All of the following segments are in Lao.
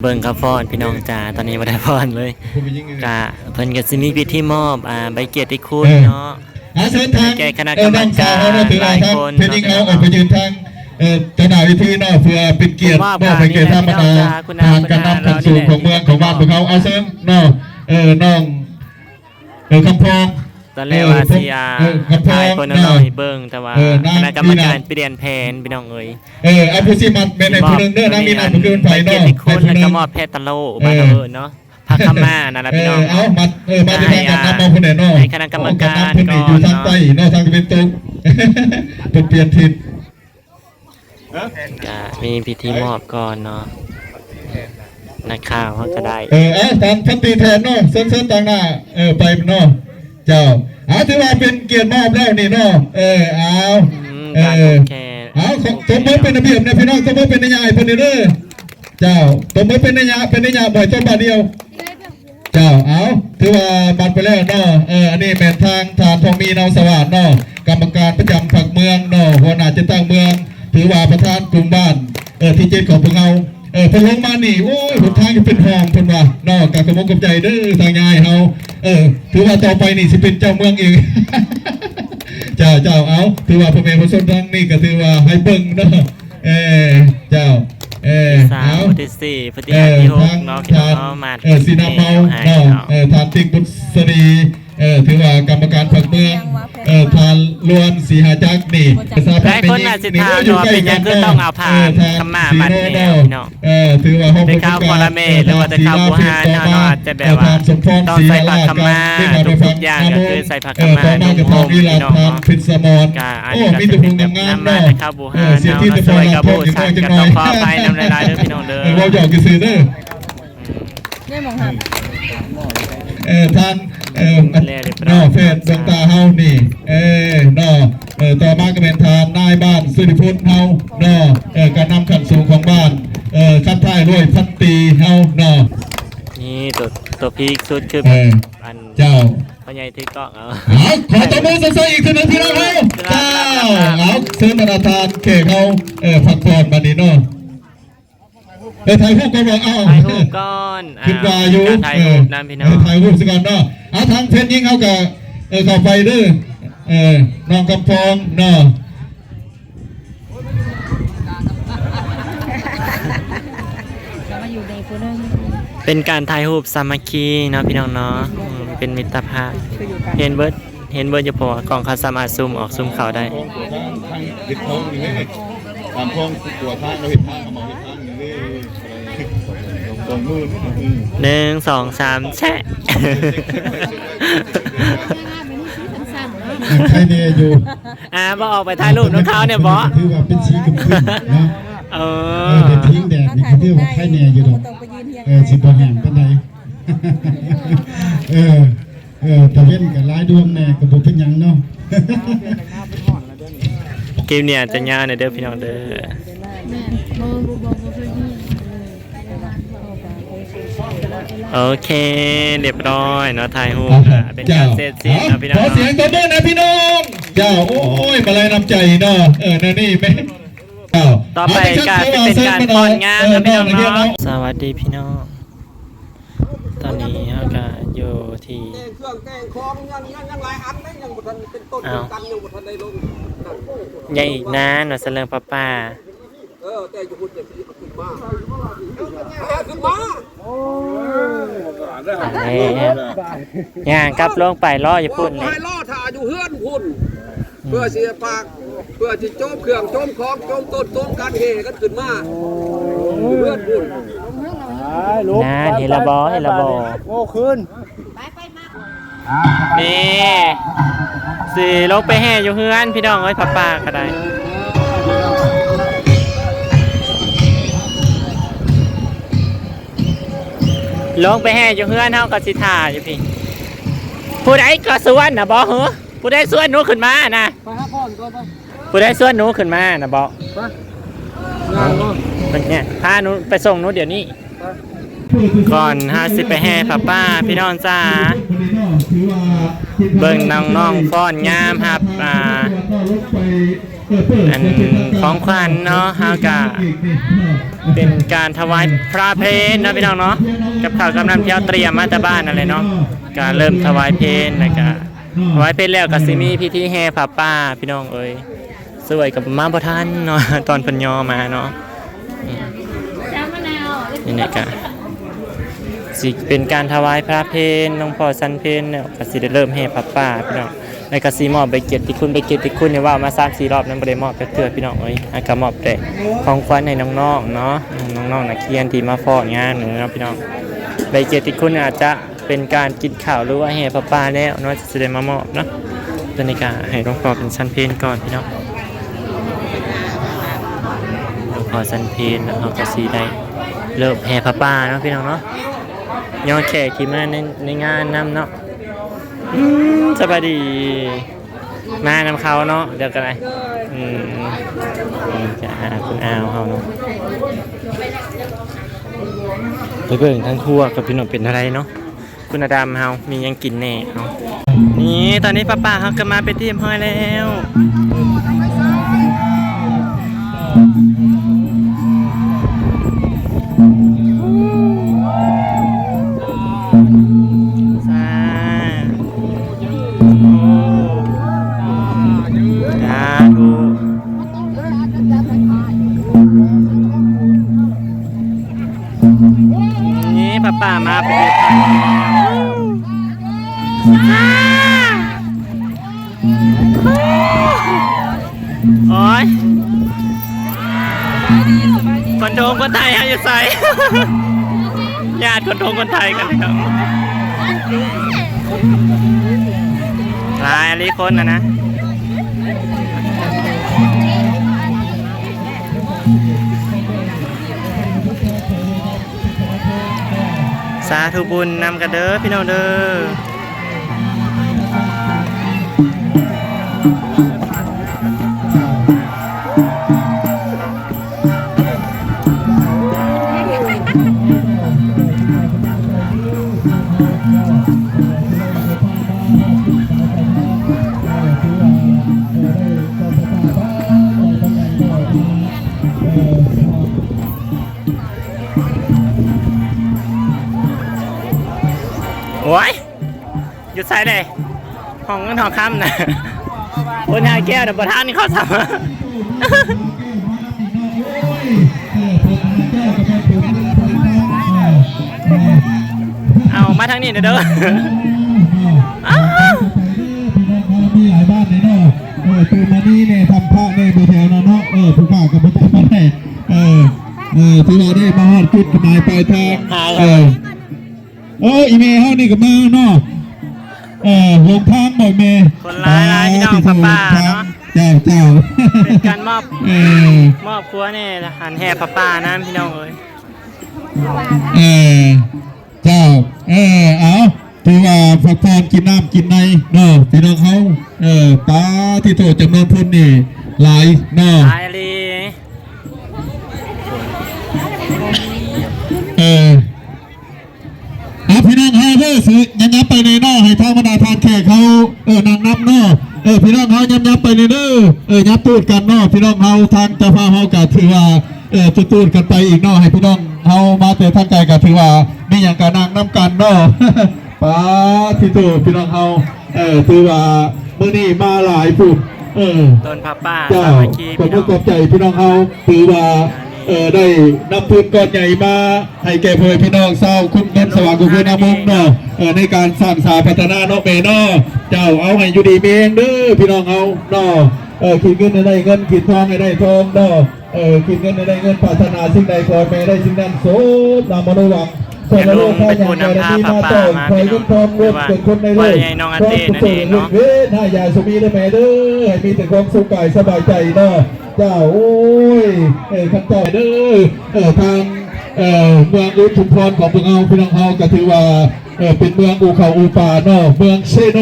ເບິ່ງຂະຟ້ອນພີ່ນ້ອງຈ໋າ ຕອນນີ້ບໍ່ໄດ້ຟ້ອນເລີຍ ກະເພິ່ນກະຊິມີພິທີມອບ ອ່າ ໃບກຽດຕິຄຸນເນາະ ເອີ ໃຫ້ແກ່ຄະນະກຳມະການຫຼາຍຄົນເນາະ ເອີ ເອົາໄປຢືນທາງ ເອີ ເຈົ້າໜ້າເວທີເນາະ ເພື່ອເປັນກຽດມອບໃຫ້ແກ່ທາງບັນດາ ທ່ານການນຳຂັ້ນສູງຂອງເມືອງຂອງບ້ານພວກເຮົາ ເອົາເຊີນເນາະ ເອີ ນ້ອງ ເອີ ຄຳພອງ ຕອນແລກວ່າຊິ ເອີ ອ່າ ຄຳພອງ ຖ່າຍຄົນນ້ອງໃຫ້ເບິ່ງ ແຕ່ວ່າ ເອີ ຄະນະກຳມະການປ່ຽນແຜນພີ່ນ້ອງເອີຍ ເອີ ເອົາຜູ້ຊິມັດແມ່ນໃຫ້ຜູ້ໜຶ່ງເດີ ນາງມີນາມຄືເພິ່ນໄປເນາະ ໃບກຽດຕິຄຸນ ແລ້ວກໍມອບແພດຕະໂລ ເອີ ບ້ານເຮົາເອີ້ນເນາະ ຜ້າຂາວມ້ານັ້ນລະພີ່ນ້ອງ ເອີ ເອົາມັດ ເອີ ມາແຕ່ທາງການນຳເອົາຜູ້ໃດເນາະ ໃຫ້ຄະນະກຳມະການກ່ອນເນາະ ເພິ່ນຢູ່ທາງໃຕ້ເນາະ ທາງຕາເວັນຕົກ ເພິ່ນປ່ຽນທິດ ກະມີພິທີມອບກ່ອນເນາະ ນັກຂ່າວເຮົາກະໄດ້ ເອີ ເອົາ ຕາມຄຳຕີແທນເນາະ ເຊີນ ເຊີນຕາງໜ້າ ເອີ ໄປເນາະ ເຈົ້າ ເອົາ ຖືວ່າເປັນກຽດມອບແລ້ວນີ້ເນາະ ເອີ ເອົາ ອືມ ເອີ ການຜູກແຂນ ເອົາ ຕົບມືເປັນລະບຽບແດ່ພີ່ນ້ອງ ຕົບມືເປັນນັຍຍະໃຫ້ເພິ່ນແດ່ເດີ ເຈົ້າ ຕົບມືເປັນນັຍຍະ ເປັນນັຍຍະ ບໍ່ໃຫ້ຕົບບາດດຽວ ເຈົ້າ ເອົາ ຖືວ່າບັດໄປແລ້ວເນາະ ເອີ ອັນນີ້ແມ່ນທາງທ່ານທອງມີ ເນົາສະຫວາດເນາະ ກຳມະການປະຈຳພັກເມືອງເນາະ ຫົວໜ້າຈັດຕັ້ງເມືອງ ຖືວ່າປະທານກຸ່ມບ້ານ ເອີ ທີເຈັດຂອງພວກເຮົາ ເອີ ເພິ່ນລົງມານີ້ ໂອ້ຍ ຫົນທາງຢູ່ເປັນຮ່ອງເພິ່ນວ່າເນາະ ກະຂອບອົກຂອບໃຈເດີທາງຍາຍເຮົາ ເອີ ຖືວ່າຕໍ່ໄປນີ້ຊິເປັນເຈົ້າເມືອງເອງ ເຈົ້າ ເຈົ້າ ເອົາ ຖືວ່າພໍ່ແມ່ປະຊາຊົນທາງນີ້ກະຖືວ່າໃຫ້ເບິ່ງເນາະ ເອີ ເຈົ້າ ເອີ ທີສາມ ເອົາ ທີສີ່ ຜູ້ທີຫ້າ ເອີ ທີຫົກເນາະ ທາງ ເນາະ ມາ ເອີ ສີນຳເມົາເນາະ ເອີ ທ່ານຕິກບຸດສະດີ ເອີ ຖືວ່າກຳມະການພັກເມືອງ ເອີ ທ່ານລວນສີຫາຈັກນີ້ ຫຼາຍຄົນອາດຊິຖາມວ່າເປັນຫຍັງຄືຕ້ອງເອົາຜ້າຂາວມ້າມັດແນວເນາະ ເອີ ຖືວ່າເຮົາເປັນຂ່າວພໍ່ລະແມ່ ຫຼືວ່າແຕ່ຂ່າວບູຮານເຮົາເນາະ ອາດຈະແບບວ່າຕ້ອງໃສ່ຜ້າຂາວມ້າທຸກໆຢ່າງ ກະຄືໃສ່ຜ້າຂາວມ້ານຸ່ງຫົ່ມພີ່ນ້ອງເນາະ ກະອາດຈະເປັນແບບນຳມາແຕ່ຂ່າວບູຮານເຮົາເນາະ ສ່ວນກະບໍ່ຊັດກະຕ້ອງຂໍອະໄພນຳຫຼາຍໆເດີພີ່ນ້ອງເດີ ເວົ້າຫຍອກຊື່ໆເດີ ເອີ ທ່ານ ເອີ ເນາະ ແພດດວງຕາເຮົານີ້ ເອີ ເນາະ ເອີ ຕໍ່ມາກະແມ່ນທ່ານນາຍບ້ານສຸລິພົນເຮົາເນາະ ເອີ ການນຳຂັ້ນສູງຂອງບ້ານ ເອີ ຄັນທ້າຍດ້ວຍພັນຕີເຮົາເນາະ ນີ້ໂຕ ໂຕພີກສຸດຄື ເອີ ອັນ ເຈົ້າ ພໍ່ໃຫຍ່ຖືກ້ອງເອົາ ເອົາ ຂໍຕົບມືໃສ່ອີກເທື່ອໜຶ່ງພີ່ນ້ອງເຮົາ ເຈົ້າ ເອົາ ເຊີນບັນດາທ່ານແຂກເຮົາ ເອີ ພັກຜ່ອນບາດນີ້ເນາະ ເອີ ຖ່າຍຮູບກ່ອນວ່າ ເອົາ ຖ່າຍຮູບກ່ອນ ຄິດວ່າຢູ່ ການຖ່າຍຮູບນຳພີ່ນ້ອງ ເອີ ຖ່າຍຮູບຊະກ່ອນເນາະ ເອົາ ທາງເພຈຍິງເຮົາກະ ເອີ ເຂົ້າໄປເດີ ເອີ ນ້ອງຄຳພອງເນາະ ເປັນການຖ່າຍຮູບສາມັກຄີເນາະພີ່ນ້ອງເນາະ ເປັນມິດຕະພາບ ເຫັນເບິດ ເຫັນເບິດຢູ່ ເພາະວ່າກ້ອງເຂົາສາມາດຊູມອອກຊູມເຂົ້າໄດ້ ເຮັດທ້ອງນີ້ແຫຼະ ຕາມທ້ອງຕົວທາງ ເຮົາເຮັດທາງ ເຮົາເຮັດທາງນີ້ເດ້ ສອງໝື່ນ ໜຶ່ງ ສອງ ສາມ ແຊະ ໄຄແນ່ຢູ່ ອ່າ ບໍ່ອອກໄປຖ່າຍຮູບນຳເຂົາແດ່ບໍ ຖືວ່າເປັນສີຄຶ້ມໆເນາະ ເອີ ເອີ ແຕ່ພິງແດດນີ້ກະຖືວ່າໄຄແນ່ຢູ່ດອກ ເອີ ຊິບໍ່ແຫ້ງປານໃດ ເອີ ເອີ ຕາເວັນກະຫຼາຍດວງແນ່ ກະບໍ່ເປັນຫຍັງເນາະ ຄລິບນີ້ອາດຈະຍາວແນ່ເດີພີ່ນ້ອງເດີ ໂອເຄ ລຽບຮ້ອຍເນາະ ຖ່າຍຮູບ ເປັນການເສັດສິ້ນເນາະພີ່ນ້ອງ ຂໍສຽງຕົບມືແດ່ພີ່ນ້ອງ ເຈົ້າ ໂອ້ຍ ມາໄລ່ນ້ຳໃຈເນາະ ເອີ ແນວນີ້ແມ່ນ ເຈົ້າ ຕໍ່ໄປກະຊິເປັນການຟ້ອນງານເນາະພີ່ນ້ອງເນາະ ສະຫວັດດີພີ່ນ້ອງ ຕອນນີ້ເຮົາກະຢູ່ທີ່ ແຕ່ງເຄື່ອງແຕ່ງຂອງຍັງ ຍັງ ຍັງຫຼາຍອັນເດ້ ຍັງບໍ່ທັນເປັນຕົ້ນເປັນຕັນ ຍັງບໍ່ທັນໄດ້ລົງ ຍັງອີກນານວ່າຊັ້ນເລື່ອງຜ້າປ່າ ເອີ ແຕ່ຢູ່ພຸ້ນຈັ່ງຊີ້ເອົາຂຶ້ນມາ ເອົາຂຶ້ນມາ ໂອ້ຍ ຕາຍແລ້ວ ຍ່າງກັບລົງໄປລໍຢູ່ພຸ້ນ ບໍ່ໃຫ້ລໍຖ້າຢູ່ເຮືອນພຸ້ນ ເພື່ອຊິປາກ ເພື່ອຊິໂຈມເຄື່ອງ ໂຈມຂອງ ໂຈມຕົ້ນ ໂຈມກັນ ແຫ່ກັນຂຶ້ນມາ ເຮືອນພຸ້ນ ນານ ເຫັນລະບໍ່ ເຫັນລະບໍ່ ໂອ້ ຄືນ ນີ້ ຊິລົງໄປແຫ່ຢູ່ເຮືອນພີ່ນ້ອງເອີຍ ຜ້າປ່າກະໄດ້ ລົງໄປແຫ່ຢູ່ເຮືອນ ເຮົາກະຊິຖ້າຢູ່ພີ້ ຜູ້ໃດກະຊວນນະບໍ່ ຫື ຜູ້ໃດຊວນໜູຂຶ້ນມານະ ໄປຫາພໍ່ກ່ອນໄປ ຜູ້ໃດຊວນໜູຂຶ້ນມານະບໍ ໄປ ຍ່າງບໍ່ ເພິ່ນແຍກ ພາໜູໄປສົ່ງໜູດຽວນີ້ ໄປ ກ່ອນເຮົາຊິໄປແຫ່ຜ້າປ່າ ພີ່ນ້ອງຈ໋າ ເບິ່ງນ້ອງໆຟ້ອນງາມຮັບ ອ່າ ອັນຂອງຂວັນເນາະ ເຮົາກະເປັນການຖວາຍພະເພນເນາະພີ່ນ້ອງເນາະ ກັບເຂົ້າກັບນ້ຳທີ່ເຮົາຕຽມມາແຕ່ບ້ານນັ້ນແຫຼະເນາະ ກະເລີ່ມຖວາຍເພນ ແລ້ວກະຖວາຍເພນແລ້ວກະຊິມີພິທີແຫ່ຜ້າປ່າພີ່ນ້ອງເອີຍ ສວຍກະມາບໍ່ທັນເນາະ ຕອນເພິ່ນຍໍມາເນາະ. ນີ້ນະກະຊິເປັນການຖວາຍພະເພນ ຫຼວງພໍ່ສັນເພນ ແລ້ວກະຊິໄດ້ເລີ່ມແຫ່ຜ້າປ່າພີ່ນ້ອງ ແລ້ວກະຊິມອບໃບກຽດຕິຄຸນ ໃບກຽດຕິຄຸນນີ້ເວົ້າມາສາມສີ່ລອບ ຍັງບໍ່ໄດ້ມອບຈັກເທື່ອພີ່ນ້ອງເອີຍ ແລ້ວກະມອບແຕ່ຂອງຂວັນໃຫ້ນ້ອງໆເນາະ ນ້ອງໆນັກຮຽນທີ່ມາຟ້ອນງານນີ້ເນາະພີ່ນ້ອງ ໃບກຽດຕິຄຸນອາດຈະ ເປັນການກິນເຂົ້າ ຫຼືວ່າແຫ່ຜ້າປ່າແລ້ວເນາະ ຈະໄດ້ມາມອບເນາະ ຕອນນີ້ກະໃຫ້ຫຼວງພໍ່ເພິ່ນສັນເພນກ່ອນພີ່ນ້ອງ ຫຼວງພໍ່ສັນເພນ ແລ້ວເຮົາກະຊິໄດ້ເລີ່ມແຫ່ຜ້າປ່າເນາະພີ່ນ້ອງເນາະ ຍ້ອນແຂກທີ່ມາໃນ ໃນງານນຳເນາະ ອືມ ສະບາຍດີ ມານຳເຂົາເນາະ ດຽວກັນໄດ ອືມ ອືມ ຈະຫາຄຸນອາວເຮົາເນາະ ໄປເບິ່ງທາງຄົວກັບພີ່ນ້ອງເປັນແນວໃດເນາະ ຄຸນອາດຳເຮົາມີຫຍັງກິນແດ່ເນາະ ນີ້ຕອນນີ້ປ້າໆເຮົາກໍມາເປັນທີ່ຮຽບຮ້ອຍແລ້ວ ສາທຸ ສາທຸ ນີ້ປ້າໆມາເປັນທີ່ຮຽບຮ້ອຍແລ້ວ ໂອ້ຍ ຄົນໂທງຄົນໄທເຮົາຢູ່ໃສ? ຍາດຄົນໂທງຄົນໄທກັນເນາະ ຫຼາຍອີ່ຫຼີຄົນນະນະ ສາທຸບຸນນຳກັນເດີພີ່ນ້ອງເດີ. ໂອ້ຍ ຢູ່ໃສເດ້ ຫ້ອງເງິນຫ້ອງຄຳນະ ຄົນຫາແກ້ວນະ ບໍ່ທັນເຂົ້າຊ້ຳ ເອົາມາທາງນີ້ແດ່ເດີ ອ້າວ ມີຫຼາຍບ້ານເດ້ເນາະ ເອີ ຕື່ມມານີ້ແດ່ ທຳພະແດ່ ຢູ່ແຖວນັ້ນເນາະ ເອີ ຜູ້ຂ້າກໍບໍ່ໄດ້ມາແດ່ ເອີ ເອີ ຖືວ່າໄດ້ມາຮອດຈຸດໝາຍປາຍທາງ ເອີ ໂອ້ ອີ່ແມ່ເຮົານີ້ກໍມາເນາະ ເອີ ຫຼົງທາງບໍ່ແມ່ ຄົນຫຼາຍໆ ພີ່ນ້ອງ ຜ້າປ່າເນາະ ເຈົ້າ ເຈົ້າ ເປັນການມອບ ເອີ ມອບຄົວນີ້ ຫັນແຫ່ຜ້າປ່ານຳ ພີ່ນ້ອງເອີຍ ເອີ ເຈົ້າ ເອີ ເອົາ ຖືວ່າພັກຜ່ອນກິນນ້ຳກິນໃນເນາະ ພີ່ນ້ອງເຮົາ ເອີ ປາທິໂທ ຈຳນວນຄົນນີ້ຫຼາຍເນາະ ຫຼາຍອີ່ຫຼີ ເອີ ອ່າ ພີ່ນ້ອງເຮົາເດີ ຊິຍັບໆໄປແດ່ເນາະ ໃຫ້ທາງບັນດາທ່ານແຂກເຮົາ ເອີ ນັ່ງນຳເນາະ ເອີ ພີ່ນ້ອງເຮົາຍັບໆໄປແດ່ເດີ ເອີ ຍັບຕູດກັນເນາະ ພີ່ນ້ອງເຮົາ ທາງເຈົ້າພາບເຮົາກໍຖືວ່າ ເອີ ຕູດໆກັນໄປອີກເນາະ ໃຫ້ພີ່ນ້ອງເຮົາມາແຕ່ທາງໄກກໍຖືວ່າມີຫຍັງກໍນັ່ງນຳກັນເນາະ ປາທິໂທ ພີ່ນ້ອງເຮົາ ເອີ ຖືວ່າມື້ນີ້ມາຫຼາຍພຸ້ນ ເອີ ຕົ້ນຜ້າປ່າ ເຈົ້າ ສາມັກຄີ ຂອບຄຸນ ພີ່ນ້ອງ ຂອບໃຈພີ່ນ້ອງເຮົາ ຖືວ່າ ເອີ ໄດ້ນຳທຶນກ້ອນໃຫຍ່ມາໃຫ້ແກ່ພໍ່ແມ່ພີ່ນ້ອງຊາວຄຸ້ມເງິນສະຫວ່າງກຸເຄີນນາມຸງເນາະ ເອີ ໃນການສ້າງສາພັດທະນາເນາະແມ່ເນາະ ເຈົ້າ ເອົາໃຫ້ຢູ່ດີມີແຮງເດີພີ່ນ້ອງເຮົາເນາະ ເອີ ຄິດເງິນໃຫ້ໄດ້ເງິນ ຄິດທອງໃຫ້ໄດ້ທອງເນາະ ເອີ ຄິດເງິນໃຫ້ໄດ້ເງິນ ປາດຖະໜາສິ່ງໃດ ຂໍໃຫ້ແມ່ໄດ້ສິ່ງນັ້ນ ສົມນາມມະໂນຫວັງ ແມ່ລຸງເປັນຜູ້ນຳພາຜ້າປ່າມາ ພີ່ນ້ອງ ຫຼືວ່າພໍ່ໃຫຍ່ນ້ອງອາເຕ້ນັ້ນເອງເນາະ ເວນຫາຢາສຸມີເດີແມ່ເດີ ໃຫ້ມີແຕ່ຄວາມສຸກກາຍສະບາຍໃຈເນາະ ເຈົ້າ ໂອ້ຍ ເອີ ຄັນເຈົ້າເດີ ເອີ ທາງ ເອີ ເມືອງອຸທຸມພອນຂອງພວກເຮົາ ພີ່ນ້ອງເຮົາກໍຖືວ່າ ເອີ ເປັນເມືອງອູເຂົ້າອູປາເນາະ ເມືອງເຊໂນ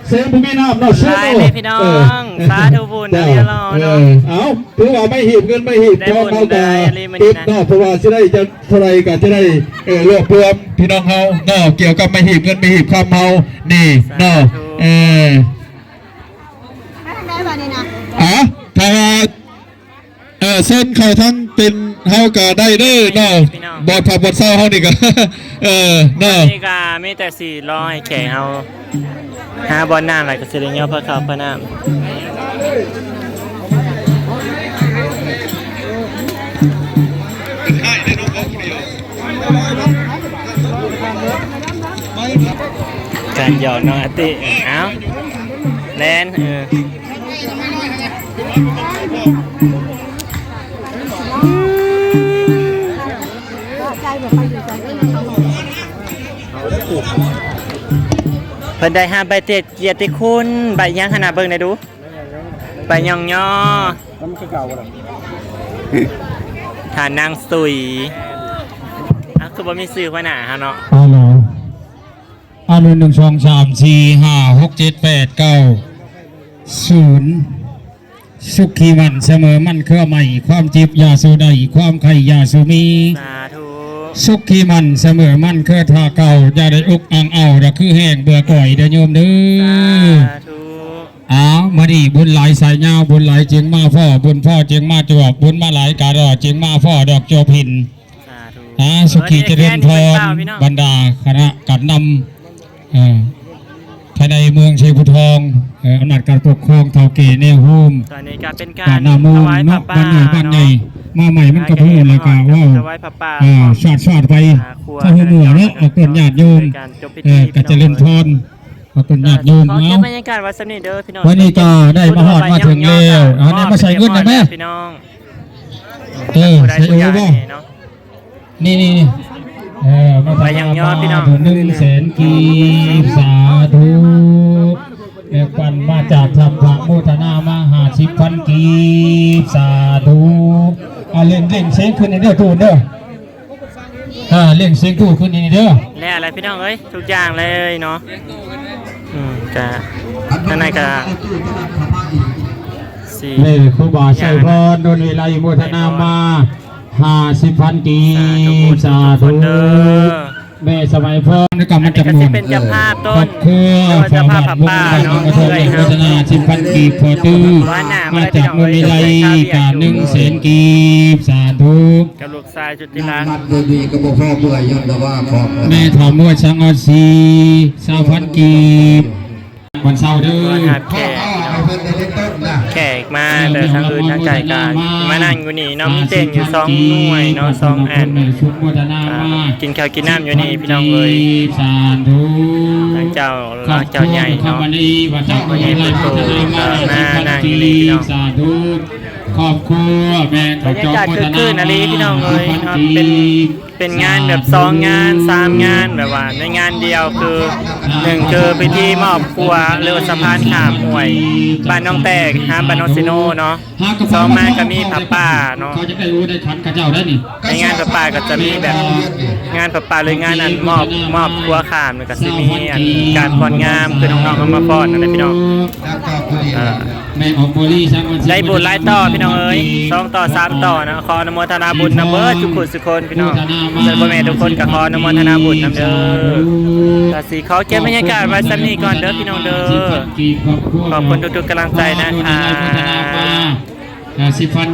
ເຊບໍ່ມີນ້ຳເນາະ ເຊໂນ ຫຼາຍເດ້ພີ່ນ້ອງ ເອີ ສາທຸບຸນ ເຈົ້າ ເອີ ເນາະ ເອົາ ຖືວ່າໄມ້ຫີບເງິນໄມ້ຫີບທອງເຮົາກະເກັບເນາະ ເພາະວ່າຊິໄດ້ຈັກເທົ່າໃດກະຈະໄດ້ ເອີ ລວບລວມພີ່ນ້ອງເຮົາເນາະ ກ່ຽວກັບໄມ້ຫີບເງິນໄມ້ຫີບຄຳເຮົານີ້ເນາະ ສາທຸ ເອີ ມາທາງໃດບາດນີ້ນະ ອ່າ ຖ້າວ່າ ເອີ ເຊີນເຂົ້າທາງເຕັນເຮົາກໍໄດ້ເດີເນາະ ພີ່ນ້ອງ ບ່ອນພັກບ່ອນເຊົາເຮົານີ້ກໍ ເອີ ເນາະ ອັນນີ້ກໍມີແຕ່ຊິລໍໃຫ້ແຂກເຮົາຫາບ່ອນນັ່ງ ແລ້ວກໍຊິໄດ້ຍໍພາເຂົ້າພານ້ຳ. ການຫຍອກນ້ອງອາຕິ ເອົ້າ ແລ່ນ ເອີ ເພິ່ນໄດ້ຮັບໃບເຕຍ ກຽດຕິຄຸນ ໃບຫຍັງຫັ້ນນະ ເບິ່ງແດ່ດູ ໃບຍ້ອງຍໍ ມັນຄືເກົ່າບໍ່ລະ ທ່ານນາງສຸຍ ອ້າວ ຄືບໍ່ມີຊື່ຫົວໜ້າເຮົາເນາະ ອາໂຫຼ ອາໂຫຼ ໜຶ່ງ ສອງ ສາມ ສີ່ ຫ້າ ຫົກ ເຈັດ ແປດ ເກົ້າ ສູນ ສຸກຄີໝັ້ນສະເໝີໝັ້ນເຄືອໄມ້ ຄວາມເຈັບຢ່າສູ່ໄດ້ ຄວາມໄຂ້ຢ່າສູ່ມີ ສາທຸ ສຸກຄີໝັ້ນສະເໝີໝັ້ນເຄືອຖ້າເກົ່າ ຢ່າໄດ້ອົກອັ່ງເອົາ ດອກຄືແຫ້ງເບື່ອກ່ອຍເດີໂຍມເດີ ສາທຸ. ອ້າວ ມື້ນີ້ບຸນຫຼາຍສາຍຍາວ ບຸນຫຼາຍຈຶ່ງມາພໍ້ ບຸນພໍ້ຈຶ່ງມາຈວບ ບຸນມາຫຼາຍກະລໍ ຈຶ່ງມາພໍ້ດອກຈົບຫີນ ສາທຸ ອາ ສຸຂີຈະເລີນພອນ ເອີ ນີ້ແຄນເພິ່ນເປົ່າ ພີ່ນ້ອງ ບັນດາຄະນະການນຳ ເອີ ພາຍໃນເມືອງໄຊພູທອງ ເອີ ອຳນາດການປົກຄອງ ເຖົ້າແກ່ແນວໂຮມ ຕອນນີ້ກໍເປັນການຖວາຍຜ້າປ່າເນາະ ບ້ານໃຫຍ່ ມາໃໝ່ມັນກໍບໍ່ຮູ້ແລ້ວກໍເວົ້າ ຖວາຍຜ້າປ່າ ເອີ ສາດໆໄປ ອ່າ ຄວາ ຖ້າຮູ້ໝູ່ເນາະ ອອກຕົນຍາດໂຍມ ເອີ ກໍຈະເລີນພອນ ຂໍເປັນຍາດໂຍມ ເອົາ ເກັບບັນຍາກາດໄວ້ສ່ຳນີ້ເດີພີ່ນ້ອງ ວັນນີ້ກໍໄດ້ມາຮອດມາເຖິງແລ້ວ ອັນນີ້ມາໃສ່ເງິນໄດ້ແມ ພີ່ນ້ອງ ເອີ ໃສ່ໂອບໍ່ ນີ້ໆໆ ເອີ ມາ ໄປຍັງຍອດພີ່ນ້ອງ ໜຶ່ງແສນກີບ ສາທຸ ແມ່ປັນມາຈາກທຳພະ ໂມທະນາມາຫ້າສິບພັນກີບ ສາທຸ ອ່າ ເລັ່ງ ເລັ່ງເສັງຂຶ້ນເດີ ຕູ້ເດີ ເອີ ເລັ່ງເສັງຕູ້ຂຶ້ນນີ້ເດີ ແລ້ວແຫຼະພີ່ນ້ອງເອີຍ ທຸກຢ່າງເລີຍເນາະ ອືມ ກະ ທາງໃນກະ ສີ່ ແມ່ຄູບາໄຊພອນ ດົນວິໄລ ໂມທະນາມາຫ້າສິບພັນກີບ ສາທຸ ສາທຸ ແມ່ສະໄໝພອນ ກຳມະຈັກໝູນ ເປັນເຈົ້າພາບຕົ້ນ ຄອບຄົວ ເຈົ້າພາບຜ້າປ່າເນາະ ເອື້ອຍເຮົາ ໂມທະນາສິບພັນກີບ ພໍ່ຕື້ ມາຈາກເມືອງວິໄລ ກະໜຶ່ງແສນກີບ ສາທຸ ກັບລູກຊາຍສຸດທີ່ຮັກ ແມ່ເຖົ້າມວຍສັງອອດສີ ຊາວພັນກີບ ວັນເສົາເດີ ຕ້ອນຮັບແຂກ ແຂກມາແຕ່ທາງອື່ນທາງໄກກໍມານັ່ງຢູ່ນີ້ເນາະ ມີເຕັນຢູ່ສອງໜ່ວຍເນາະ ສອງອັນ ກິນເຂົ້າກິນນ້ຳຢູ່ນີ້ພີ່ນ້ອງເອີຍ ສາທຸ ທາງເຈົ້າ ເຈົ້າໃຫຍ່ເນາະ ເຈົ້າໃຫຍ່ເພິ່ນໂຕ ກໍມານັ່ງຢູ່ນີ້ພີ່ນ້ອງ ສາທຸ ຄອບຄົວແມ່ນ ບັນຍາກາດຄຶກຄື້ນອີ່ຫຼີພີ່ນ້ອງເອີຍເນາະ ເປັນ ເປັນງານແບບສອງງານສາມງານ ແບບວ່າໃນງານດຽວ ຄືໜຶ່ງຄືພິທີມອບຂົວ ຫຼືວ່າສະພານຂ້າມຫ້ວຍບ້ານໜອງແຕກ ຫາບ້ານໜອງເຊໂນເນາະ ສອງມາກໍມີຜ້າປ່າເນາະ ເຂົາຈະໄດ້ຮູ້ໄດ້ຄັນເຂົາເຈົ້າໄດ້ນີ້ ໃນງານຜ້າປ່າກໍຈະມີແບບງານຜ້າປ່າ ຫຼືງານອັນມອບ ມອບຂົວຂ້າມ ກໍຊິມີອັນການຟ້ອນງາມ ຄືນ້ອງໆເອົາມາຟ້ອນນັ້ນແຫຼະພີ່ນ້ອງ ເອີ ແມ່ອອກບໍລິສັງ ໄດ້ບຸນຫຼາຍຕໍ່ພີ່ນ້ອງເອີຍ ສອງຕໍ່ສາມຕໍ່ເນາະ ຂໍອະນຸໂມທະນາບຸນນຳເບີດທຸກຜູ້ທຸກຄົນພີ່ນ້ອງ ສ່ວນພໍ່ແມ່ທຸກຄົນກໍຂໍອະນຸໂມທະນາບຸນນຳເດີ ກໍຊິຂໍເກັບບັນຍາກາດໄວ້ສ່ຳນີ້ກ່ອນເດີພີ່ນ້ອງເດີ ຂອບຄຸນທຸກໆກຳລັງໃຈນະຄະ ສິບພັນ